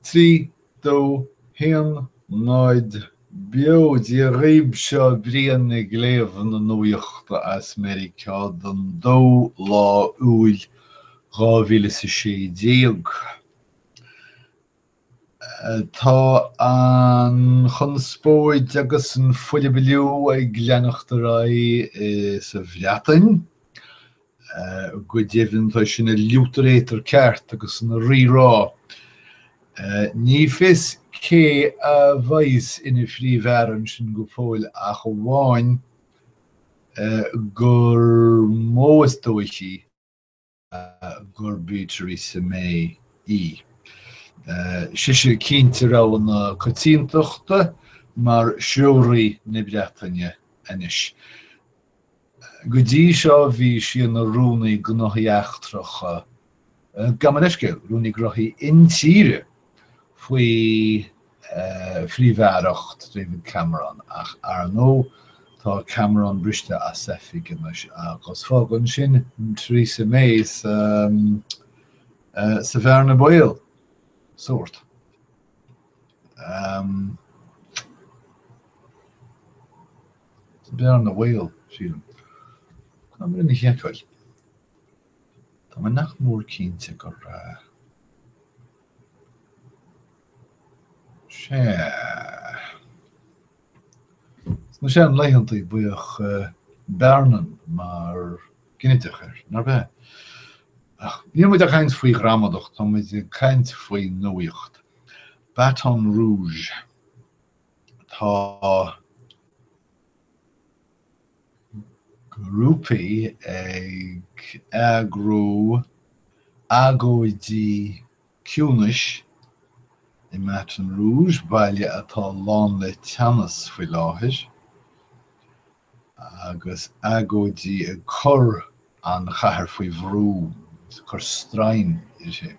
3, 2, 1, 0, Beo! Dia dhaoib, seo Brian ag léamh na nuachta as Meiriceá don dóú lá Iúil 2016. Tá an chonspóid agus an fuilibiliú ag leanacht ar aghaidh sa Bhreatain. Go deimhin, tá sé ina liútar ceart agus ina rírá. Ní fios cé a bheas ina phríomh-aire ansin go fóill ach amháin gur mó is dóichí gurb í Theresa May í. Sise cinnte rogha na coitiantachta mar threoraí na Breataine anois. Go dtí seo bhí sí ina Rúnaí Gnóthaí Eachtracha, gabh mo leithscéal, Rúnaí Gnóthaí Intíre faoi phríomh-aireacht David Cameron ach ar ndóigh tá Cameron briste as oifig anois agus fágann sin Theresa May sa sa bhearna baol, sórt. Sa bhearna bhaol, sílim. Tá mé lena sheiceáil. Tá mé nach mór cinnte gur. Sea. Sna seanlaethantaí bhíodh bearnan mar ghinideach air, nárb ea? Ach níl muid ag caint faoi ghramadach, tá muid ag caint faoi nuaíocht. Baton Rouge. Tá grúpaí ag eagrú agóidí ciúnais i mBaton Rouge, baile atá lán le teannas faoi láthair, agus agóidí ag cur an chathair faoi bhrú, ag cur straidhn uirthi.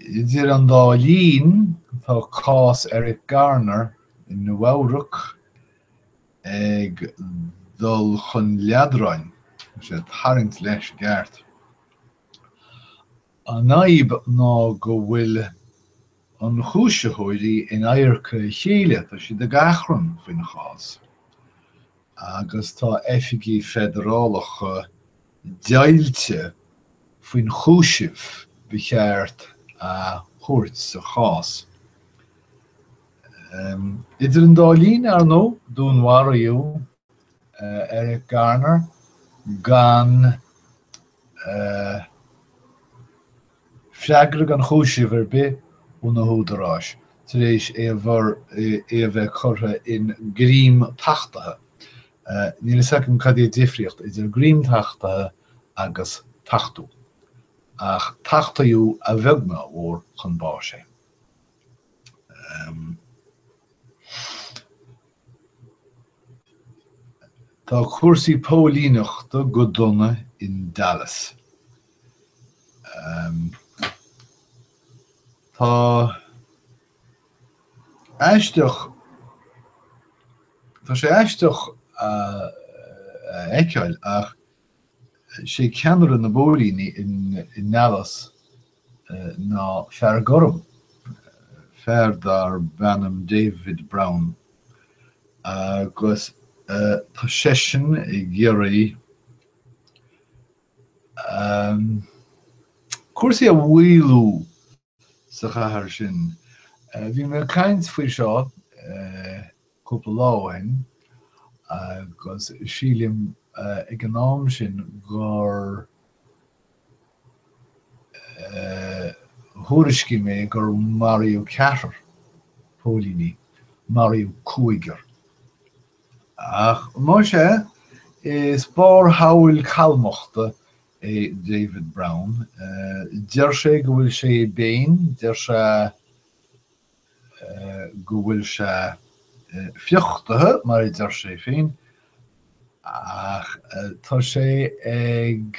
Idir an dá linn, tá cás Eric Garner i Nua-Eabhrac ag dul chun leadráin, tá sé ag tarraingt leis i gceart. An fhadhb ná go bhfuil ionchúisitheoirí in adharca a chéile, tá siad ag achrann faoin chás. agus tá oifigigh feidearálacha deighilte faoin chúiseamh ba cheart a thabhairt sa chás. Idir an dá linn, ar ndóigh, dúnmharaíodh Eric Garner gan freagra gan chúiseamh ar bith ó na húdaráis tar éis é a é a bheith curtha in greim tachtaithe. Níl fhios agam cad é an difríocht idir greim tachtaithe agus tachtú, ach tachtaíodh a bheag ná a mhór chun báis é. Tá cúrsaí póilíneachta go dona in Dallas. Tá aisteach, tá sé aisteach a fheiceáil ach sé ceannaire na bpóilíní i nDallas ná fear gorm, fear darb ainm David Brown, agus tá seisean ag iarraidh cúrsaí a mhaolú sa chathair sin. Bhí mé ag caint faoi seo cúpla lá ó shin agus sílim ag an am sin gur Thuairiscigh mé gur maraíodh ceathrar póilíní, maraíodh cúigear. Ach más ea, is barrshamhail calmachta é David Brown. Deir sé go bhfuil sé i bpéin, deir sé go bhfuil sé friochtaithe, mar a deir sé féin, ach tá sé ag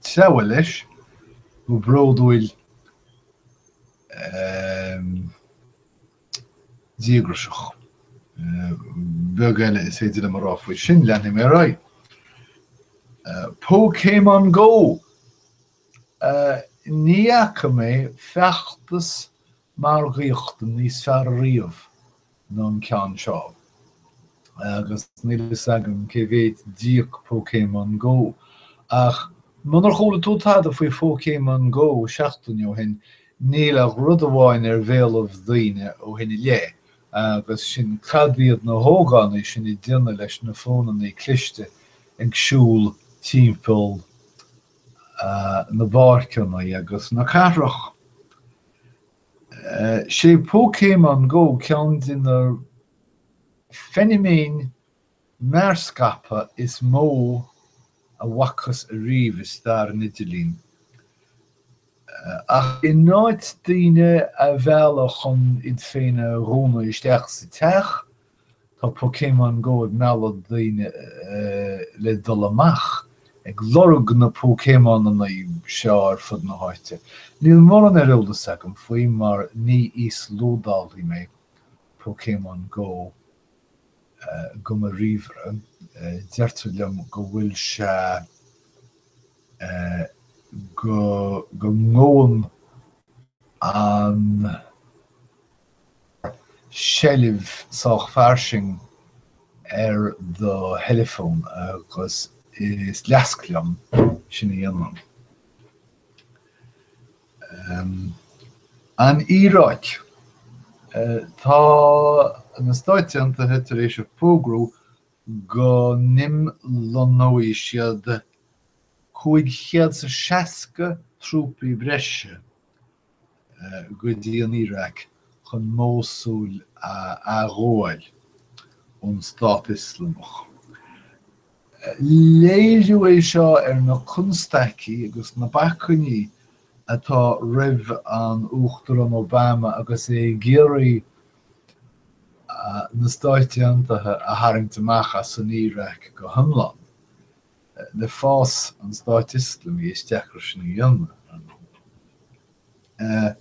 treabhadh leis go bródúil díograiseach. Beag eile is féidir liom a rá faoi sin, leanfaidh mé ar aghaidh. Pokémon Go! Ní fhaca mé feachtas margaíochta níos fearr ariamh ná an ceann seo. Agus níl a fhios agam cé mhéad d'íoc Pokémon Go. Ach munar chuala tú tada faoi Phokémon Go seachtain ó shin, níl ach rud amháin ar bhéalaibh daoine ó shin i leith, agus sin cad iad na hógánaigh sin ag déanamh leis na fónannaí cliste ag siúl timpeall na bpáirceanna agus na cathrach. Sé Pokémon Go ceann de na feiniméin mearscaipthe is mó a bhfacthas ariamh i stair an idirlín. Ach in áit daoine a mhealladh chun iad féin a dhúnadh isteach sa teach, Tá Pokémon Go ag mealladh daoine le dul amach ag lorg na Pokémonanna seo ar fud na háite. Níl mórán ar eolas agam faoi mar ní íoslódálfaidh mé Pokémon Go go mo ríomhaire. Deirtear liom go bhfuil sé go ngabhann an seilbh sách fairsing ar do theileafón agus is leasc liom sin a dhéanamh. An Iaráic. Tá na Stáit Aontaithe tar éis a fógrú go n-imlonnóidh siad 560 trúpaí breise go dtí an Iaráic chun Mósúil a athghabháil ón Stát Ioslamach. Léiriú é seo ar na constaicí agus na bacainní atá roimh an Uachtarán Obama agus é ag iarraidh na Stáit Aontaithe a tharraingt amach as an Iaráic go hiomlán. Le fás an Stáit Ioslamaigh is deacair sin a dhéanamh, ar ndóigh.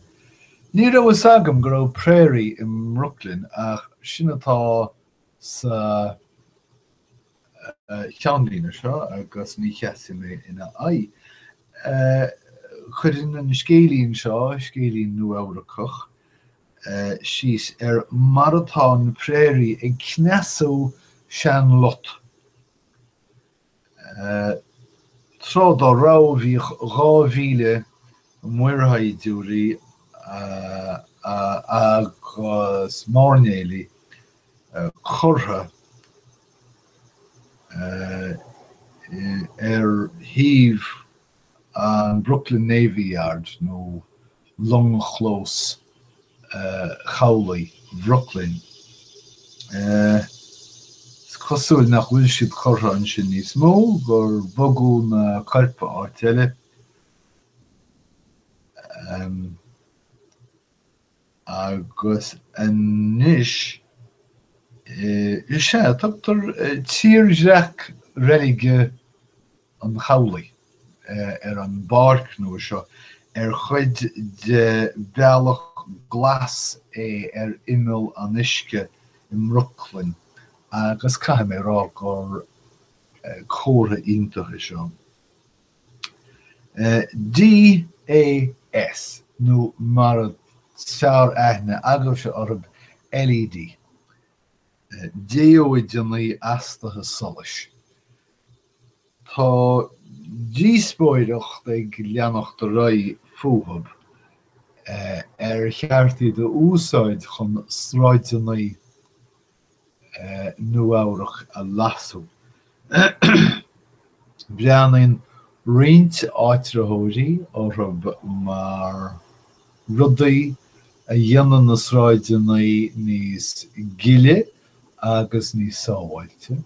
Ní raibh fhios agam go raibh prairie i mBrooklyn ach sin atá sa cheannlíne seo agus ní sheasfaidh mé ina aghaidh. Cuireann an scéilín seo, scéilín Nua-Eabhracach, síos ar mar atá an prairie ag cneasú sean-Lot. Tráth dá raibh bhíodh 2,000 muirshaighdiúirí agus mairnéalaigh curtha ar thaobh an Brooklyn Navy Yard nó longchlós chabhlaigh Bhrooklyn. Is cosúil nach bhfuil siad curtha ansin níos mó, gur bogadh na coirp áit eile. Agus anois, is ea, tugtar tírdhreach reilige an chabhlaigh ar an bpáirc nua seo, ar chuid de Bhealach Glas é ar imeall an uisce i mBrooklyn, agus caithfidh mé a rá gur comhartha iontach é seo. DAS, nó mar is fearr aithne agaibhse orthu, LED, dióideanna astaithe solais. Tá díospóireacht ag leanacht ar aghaidh fúthu ar cheart iad a úsáid chun sráideanna Nua-Eabhrac a lasú. Breathnaíonn roinnt áitritheoirí orthu mar rudaí a dhéanann na sráideanna níos gile agus níos sábháilte,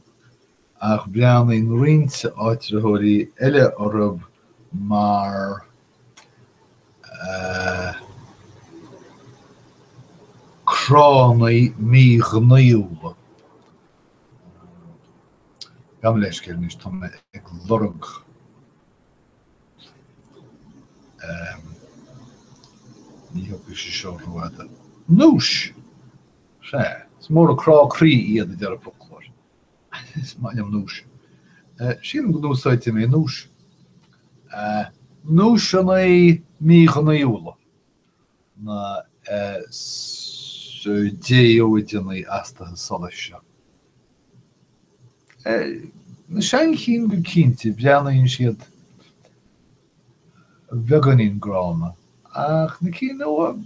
ach breathnaíonn roinnt áitritheoirí eile orthu mar Cránnaí míghnaíúla. Gabh mo leithscéal anois, tá mé ag lorg Ní thiocfaidh sé seo rófhada. Núis! Sea, is mór an crá croí iad, a deir an foclóir. Is maith liom núis. Sílim go n-úsáidfidh mé núis. Núiseanna míghnaíúla na dióideanna astaithe solais seo. Na seanchinn go cinnte, breathnaíonn siad beagáinín gránna, ach na cinn nua,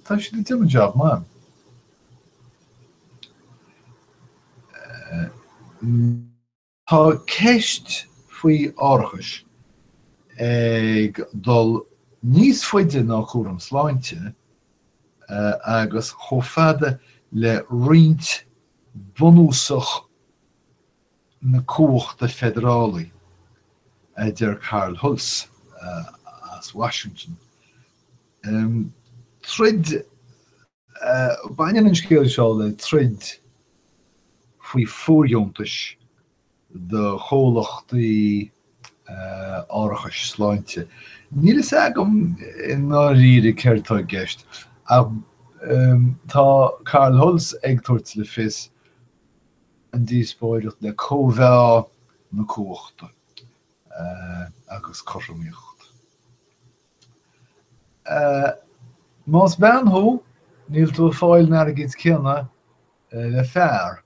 tá siad ag déanamh jab maith. Tá ceist faoi árachais ag dul níos faide ná cúram sláinte agus chomh fada le roinnt bunúsach na cumhachta feidearálaí, a deir Carl Hulse as Washington. Troid Baineann an scéal seo le troid faoi fóirdheontais do chomhlachtaí árachais sláinte. Níl fhios agam i ndáiríre céard atá i gceist, ach tá Carl Hulse ag tabhairt le fios an díospóireacht le cóimheá na cumhachta agus cothromaíocht. Más bean thú, níl tú ag fáil an airgid céanna le fear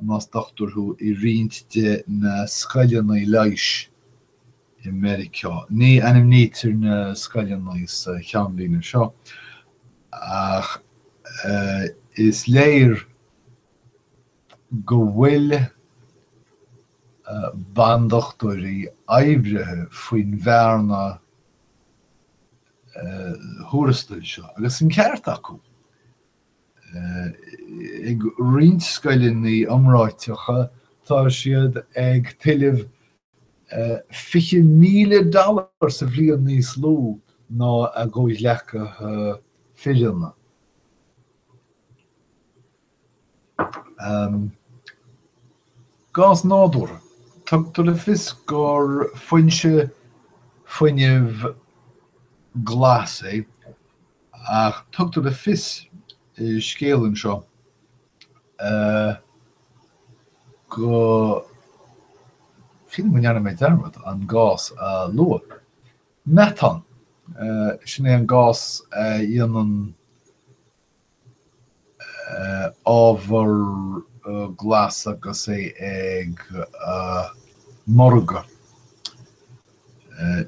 más dochtúir thú i roinnt de na scoileanna leighis i Meiriceá. Ní ainmnítear na scoileanna sa cheannlíne seo, ach is léir go bhfuil bandochtúirí oibrithe faoin bhearna thuarastail seo, agus an ceart acu. Ag roinnt scoileanna iomráiteacha tá siad ag tuilleamh 20,000 dollar sa bhliain níos lú ná a gcomhghleacaithe fireanna. Gás nádúrtha. Tugtar le fios gur foinse fuinnimh glas é, ach tugtar le fios i scéal anseo go, sílim go ndearna mé dearmad an gás a lua. Meatán, sin é an gás a dhéanann ábhar glas agus é ag morgadh.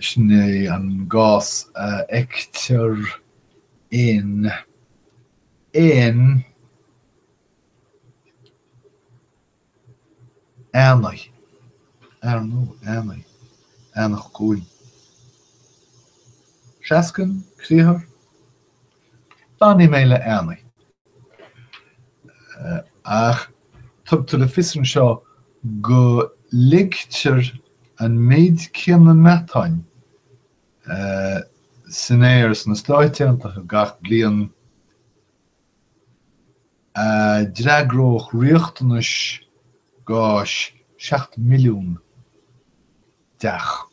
Sin é an gás a fheictear in in eanaigh, ar ndóigh, eanaigh, eanach cuain. Seascann, criathar? Fanfaidh mé le eanaigh. Ach tugtar le fios anseo go ligtear an méid céanna meatáin san aer sna Stáit Aontaithe gach bliain a d'fhreagródh riachtanais gáis 7 milliún dteach.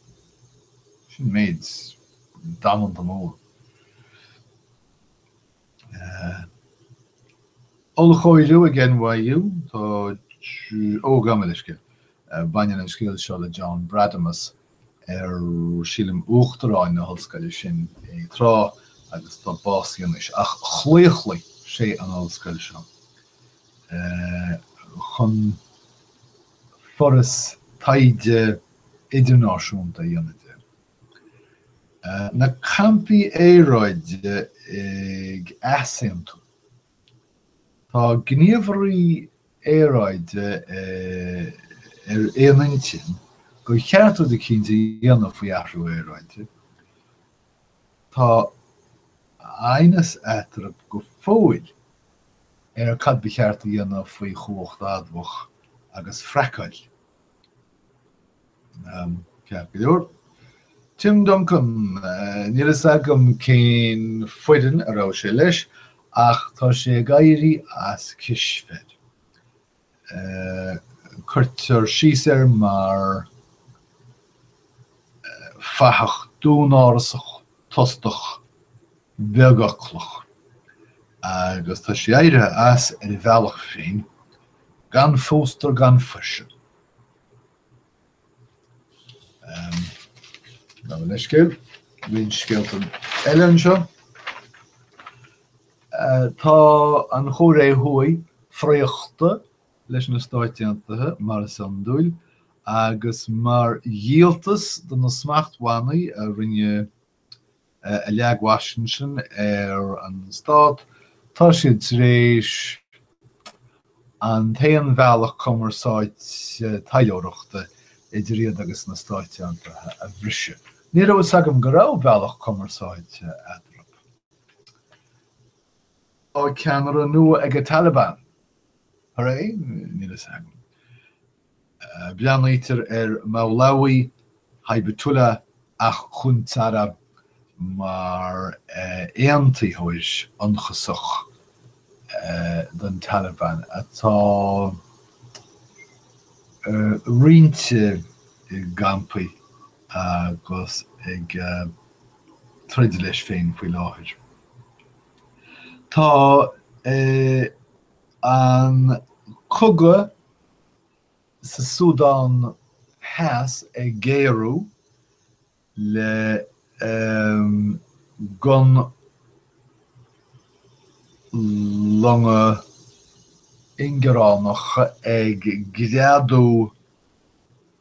Sin méid damanta mór. Ollchóiriú ag NYU, tá, ó, gabh mo leithscéal, baineann an scéal seo le John Brademas, ar, sílim, uachtarán na hollscoile sin é tráth agus atá básaithe anois, ach chlaochlaigh sé an ollscoil seo chun foras taighde idirnáisiúnta a dhéanamh de. Na campaí aeráide ag easaontú. Tá gníomhairí aeráide ar aon intinn gur cheart rud eicínt a dhéanamh faoi athrú aeráide. Tá aighneas eatarthu go fóill ar cad ba cheart a dhéanamh faoi chumhacht admhach agus fraiceáil. Ceart go leor. Tim Duncan, níl fhios agam cén foireann a raibh sé leis, ach tá sé ag éirí as cispheil. Cuirtear síos air mar fathach dúnárasach, tostach, beagfhoclach, agus tá sé éirithe as ar a bhealach féin, gan phóstar gan fuirseadh. Gabh mo leithscéal, roinnt scéalta eile anseo. Tá an Chóiré Thuaidh fraochta leis na Stáit Aontaithe, mar is iondúil, agus mar dhíoltas do na smachtbhannaí a rinne a leag Washington ar an stát, tá siad tar éis an t-aon bhealach cumarsáide taidhleoireachta idir iad agus na Stáit Aontaithe a bhriseadh. Ní raibh fhios agam go raibh bealach cumarsáide eatarthu. Tá ceannaire nua ag an Taliban. Hooray? Níl fhios agam. Breathnaítear ar Mawlawi Haibatullah Akhundzada mar aontaitheoir ionchasach don Taliban atá roinnte i gcampaí agus ag troid leis féin faoi láthair. Tá an cogadh sa Súdán Theas ag géarú le gunlonga ingearánacha ag greadadh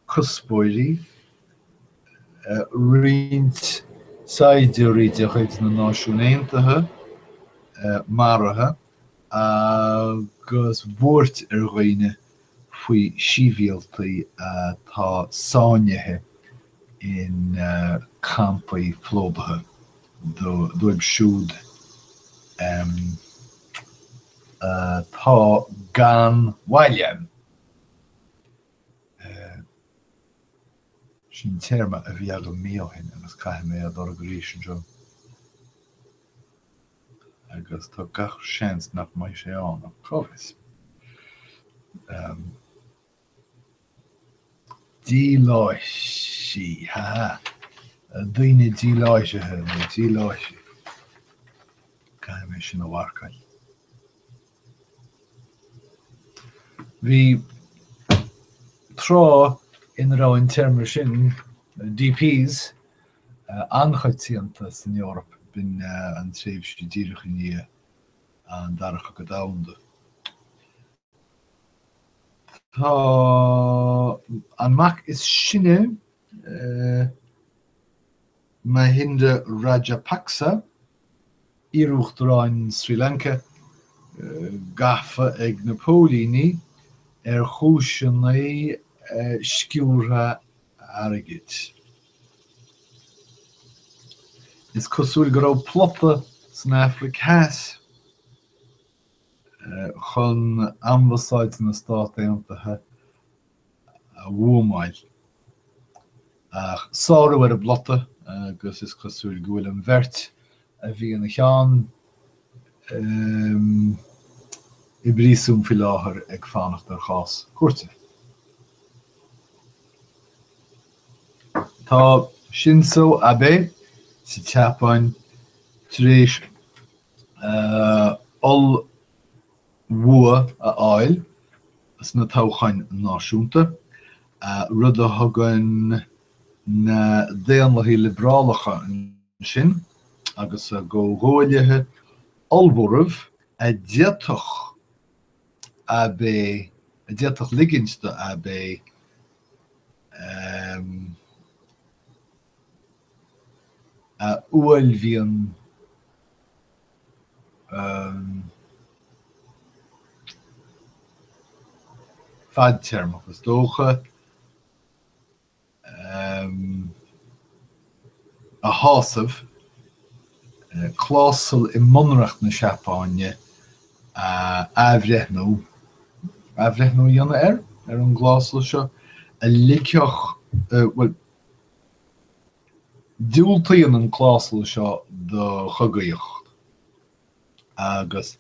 cuspóirí, roinnt saighdiúirí de chuid na Náisiún Aontaithe maraithe agus buairt ar dhaoine faoi shibhialtaigh atá sáinnithe in campaí plódaithe dóibh siúd atá gan bhaile. Sin téarma a bhí agam mí ó shin agus caithfidh mé é a lorg arís anseo. Agus tá gach seans nach mbeidh sé ann, ach cá bhfios. Díláithrí, ha ha! Daoine díláithrithe nó díláithrí. Caithfidh mé sin a mharcáil. Bhí tráth ina raibh an téarma sin, DPs, an-choitianta san Eoraip, b'in an tréimhse díreach i ndiaidh an Dara Cogadh Domhanda. Tá an mac is sine, Mahinda Rajapaksa, iarUachtaráin Sri Lanka, gafa ag na póilíní ar chúiseanna sciúrtha airgid. Is cosúil go raibh plota san Afraic Theas chun Ambasáid na Stát Aontaithe a bhuamáil. Ach sárú ar an bplota agus is cosúil go bhfuil an bheirt a bhí ina cheann i bpríosún faoi láthair ag fanacht ar chás cúirte. Tá Shinzo Abe sa tSeapáin tar éis ollbhua a fháil sna toghcháin náisiúnta, rud a thugann na Daonlathaigh Liobrálacha ansin agus a gcomhghuaillithe ollmhóramh a d'fhéadfadh Abe, a d'fhéadfadh ligint do Abe a uaillmhian fadtéarmach, is dócha, a shásamh, clásal i mBunreacht na Seapáine a athbhreithniú, athbhreithniú a dhéanamh air, ar an gclásal seo, a ligfeadh, bhuel, Diúltaíonn an clásal seo do chogaíocht agus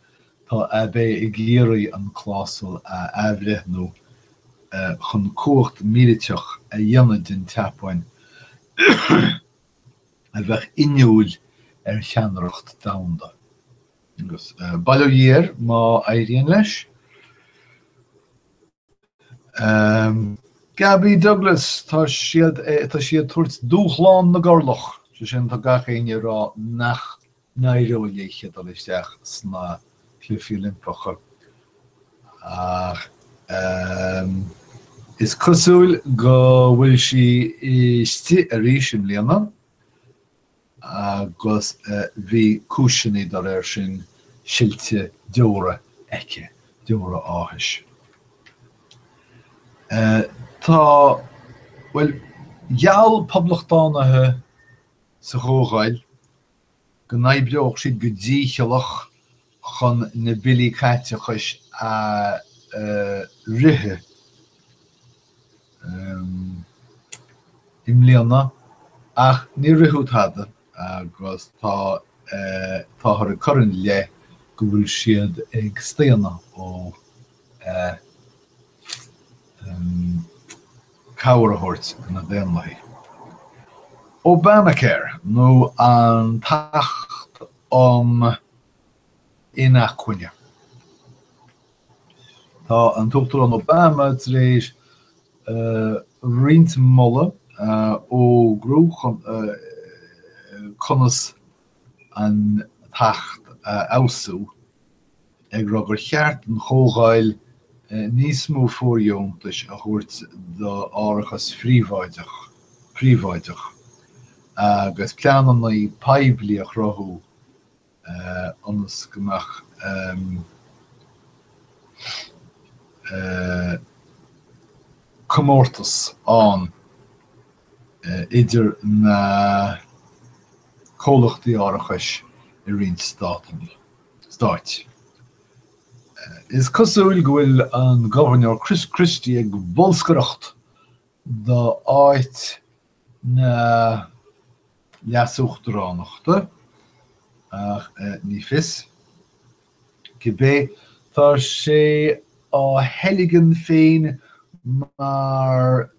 tá Abe ag iarraidh an clásal a athbhreithniú chun cumhacht mhíliteach a dhéanamh den tSeapáin a bheadh inniúil ar cheannaireacht domhanda. Agus bail ó Dhia air má éiríonn leis. Gabby Douglas, tá siad, tá sí ag tabhairt dúshlán na gcorrlach, sé sin tá gach éinne ag rá nach n-éireoidh léithe dul isteach sna Cluichí Oilimpeacha ach is cosúil go bhfuil sí istigh arís i mbliana agus bhí cúiseanna dá réir sin silte deora aici, deora áthais. Tá, bhuel, gheall poblachtánaithe sa Chomhdháil go n-oibreodh siad go dícheallach chun na billí caiteachais a ritheadh i mbliana ach níor ritheadh tada agus tá táthar ag cur ina leith go bhfuil siad ag staonadh ó cabhair a thabhairt do na Daonlathaigh. Obamacare, nó an tAcht um Inacmhainne. Tá an tUachtarán Obama tar éis roinnt moladh a fhógrú chun conas an tAcht a fheabhsú. ag rá gur cheart don Chomhdháil níos mó fóirdheontais a thabhairt d'árachas phríobháideach príobháideach agus pleananna poiblí a chruthú ionas go mbeadh comórtas ann idir na comhlachtaí árachais i roinnt státanna. stáit. Is cosúil go bhfuil an Gobharnóir Chris Christie ag bolscaireacht do áit na leasuachtaránachta, ach ní fios. Cibé, tá sé á theilgean féin mar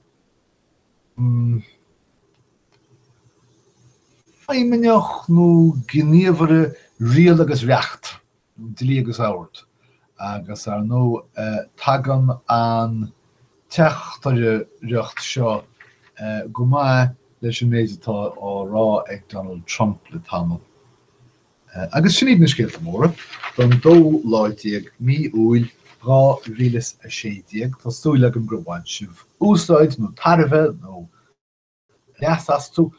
Feidhmeannach nó gníomhaire riail agus reacht, nó dlí agus ord, agus ar ndóigh tagann an teachtaireacht seo go maith leis an méid atá á rá ag Donald Trump le tamall. Agus sin iad na scéalta móra don dóú lá déag mí Iúil 2016. Tá súil agam gur bhain sibh úsáid nó tairbhe nó leas astu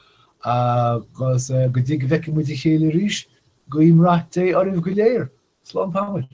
agus go dtí go bhfeicfidh muid a chéile arís, guím rath Dé oraibh go léir. Slán tamaill.